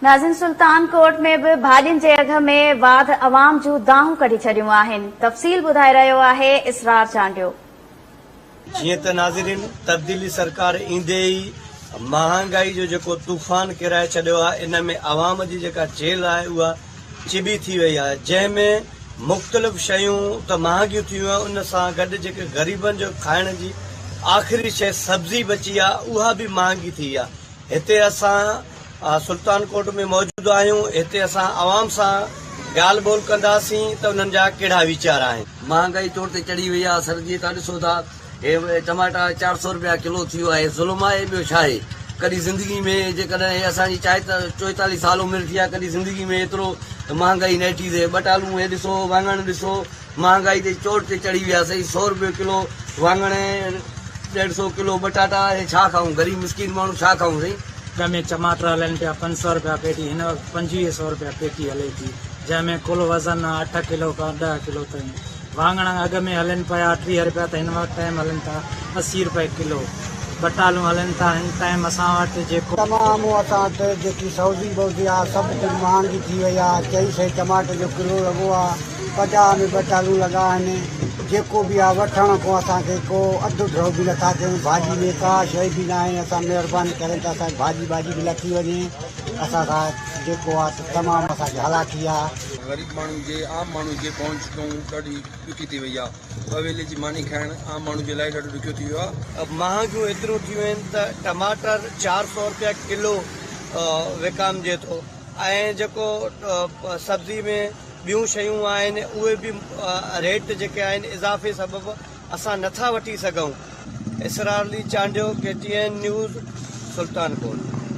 ناظرين سلطان ڪوٽ ۾ به ڀاڄين جي اگهه ۾ واڌ عوام جون دانهون ڪڍي ڇڏيون آهن، تفصيل ٻڌائي رهيو آهي اسرار چانڊيو. جيئن ته ناظرين تبديلي سرڪار ايندي ئي مهانگائي جو جيڪو طوفان ڪيرائي ڇڏيو آهي ان ۾ عوام جي جيڪا چيلهه آهي اها چٻي ٿي وئي آهي جنهن ۾ مختلف شيون ته مهانگيون ٿي ويون آهن ان سان گڏ جيڪي غريبن جو کائڻ جي آخري شيء سبزي بچي آهي اها به مهانگي ٿي وئي آهي هتي اسان سلطان ڪوٽ ۾ موجود آهيون، هتي اسان عوام سان ڳالهه ٻولهه ڪنداسين ته انهن جا ڪهڙا ويچار آهن. مهانگائي چوٽ تي چڙهي وئي آهي سر جيئن توهان ڏسو ٿا هي ٽماٽا 400 رپيا ڪلو ٿي ويو آهي ظلم آهي ٻيو ڇا آهي ڪڏهن زندگي ۾ جيڪڏهن هي اسان جي 44 سال عمر ٿي آهي ڪڏهن زندگي ۾ ايترو مهانگائي نه ڏٺي سي ٻٽالون هي ڏسو واڱڻ ڏسو مهانگائي تي چوٽ تي چڙهي ويا سائين سو روپيو ڪلو واڱڻ ڏيڍ سو ڪلو ٻٽاٽا هي ڇا کائون غريب مسڪين ماڻهو ڇا کائون سائين. اڳ ۾ چماٽر هلن پيا 500 روپيا پيٽي هن وقت 2500 روپيا پيٽي هلي ٿي جنهن ۾ ڪل وزن آ اٺ ڪلو کان ڏهه ڪلو تائين واڱڻ اڳ ۾ هلن پيا 30 روپيا ته هن وقت ٽائيم هلن ٿا 80 روپيه ڪلو ٻٽالون هلن ٿا هن ٽائيم اسان وٽ جيڪو تمام اسان وٽ جيڪي سوزي بوزي آ سڀ ڪجهه مهانگي ٿي وئي آ چئي سئي ٽماٽر جو ڪلو لڳو آ. 50 ۾ ٻه ٽالون لڳا آهن، جيڪو به آ وٺڻ کان اسان کي ڪو اڌ ڍؤ به نٿا ٿين، ڀاڄي ۾ ڪا شيء به ناهي، اسان مهرباني ڪرين ته اسان کي ڀاڄي ٻاڄي به لٿي وڃي، اسان سان جيڪو آ سو تمام اسان کي هلاکي آ. غريب ماڻهو جي عام ماڻهو جي پهچ کان ڏاڍي ڏکي ٿي وئي آ، ٻه ويلي جي ماني کائڻ عام ماڻهو جي لاء ڏاڍو ڏکيو ٿي ويو آ. مهانگيون ايتريون ٿيون آهن ته ٽماٽر 400 رپيا ڪلو وڪامجي ٿو ۽ جيڪو سبزي ۾ ٻيون شيون آهن اهي به ريٽ جيڪي آهن اضافي سبب اسان نٿا وٺي سگهون. Israr Ali Chandio, K T N news, Sultan Kot.